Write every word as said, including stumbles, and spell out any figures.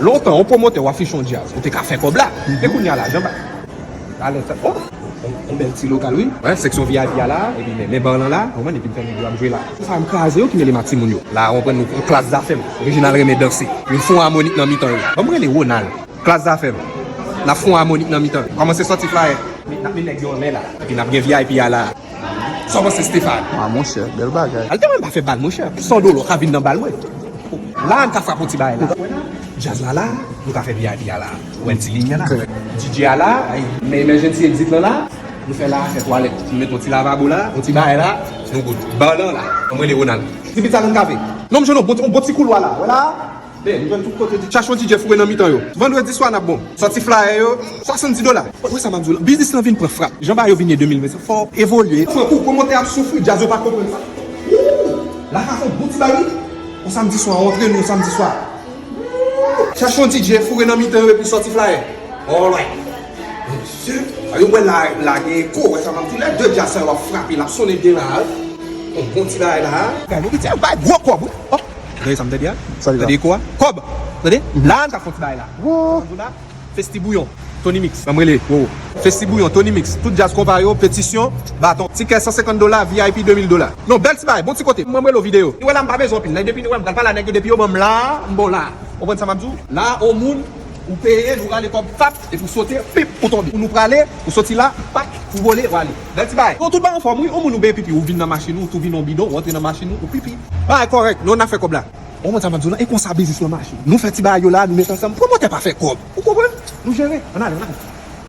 Lontan, yon pwomotè w afiche yon djaz, ou te ka fè kòb la. Men kounye a la, jan ba. Alè, sa, oh, yon, yon bèl ti lokal, wi. Wè, seksyon V I P a la, epi men, men bar lan la, ou konprann, epi m fè nèg yo ap jwe la. Sa m kraze yo ki mele m ak timoun yo. La, ou konprann, nou, yon klas zafèm. Reginald renmen danse. Yon fon amònik nan mitan yo. Ban m rele Ronald. Klas zafèm. N ap fon amònik nan mitan. Kòmanse sòti flayè. N ap met nèg yo anlè la. Epi n ap gen V I P a la. Sa w panse, Stéphane? Ah, monchè, bèl bagay. Al te mwen pa fè bal, monchè. San dola w ka vin nan bal mwen. La, n ka frape yon ti bagay la. Djaz la la, nou ka fè V I P a la. Ou wè ti limyè la. D J a la, men emergency exit lan la. Nou fè la, fè twalèt. Nou met yon ti lavabo la, yon ti bagay la. Nou good. Bar lan la. Mwen rele Ronald. Ti pit sa nou ka fè. Non, m jwenn yon bon, yon bon ti koulwa la. Wè la. Men, nou jwenn tout kote. Chache yon D J foure nan mitan yo. Vandredi swa n ap bon. Sòti flayè yo, swasanndis dola. Wè sa m ap di w la. Biznis lan vin pran frap. Jan bagay yo vin ye de mil vennsèt, fò w evolye. Frank, ou pwomotè ap soufri, djaz yo pa konprann sa. Wou! La ka fè yon bon ti bagay. Yon samdi swa, antre nou yon samdi swa. Chache yon D J, foure nan mitan yo epi sòti flayè. Alright. Mesye, yo wè la, la gen eko, wè sa m ap di w, lè de djaz sa yo ap frape, l ap sonnen byen la. Yon bon ti bagay la. Gade, yon ti bagay gwo kòb, wi. Oh, tande sa m tande a? Tande eko a? Kòb! Tande? La, n ka fè yon ti bagay la. Wou! Festi Bouyon, Tony Mix. Ban m rele, wo, wo. Festi Bouyon, Tony Mix. Tout djaz konpa yo, petisyon, baton. Tikè san senkant dola, V I P de mil dola. Non, bèl ti bagay, bon ti kote. Mwen, m rele w videyo. Nou wè la, m pa bezwen anpil. Nèg depi nou wè m pral pale a nèg yo, depi yo ban m la, m bon la. Ou konprann sa m ap di w? La, on moun, ou peye, nou rale kòb, pap, epi w sote, pip, ou tonbe. Ou nou prale, ou soti la, pap, ou vole, ou ale. Bèl ti bagay. Yon tout bagay anfòm, wi. On moun ou beye pipi, ou vin nan machin ou, ou tou vin yon bidon, ou antre nan machin ou, ou pipi. Bagay kòrèk, nou n ap fè kòb la. Ou konprann sa m ap di w la? E konsa biznis lan mache. Nou fè ti bagay yo la, nou met ansanm. Pwomotè pa fè kòb. Ou konprann? Nou jere. Ann ale, ann ale.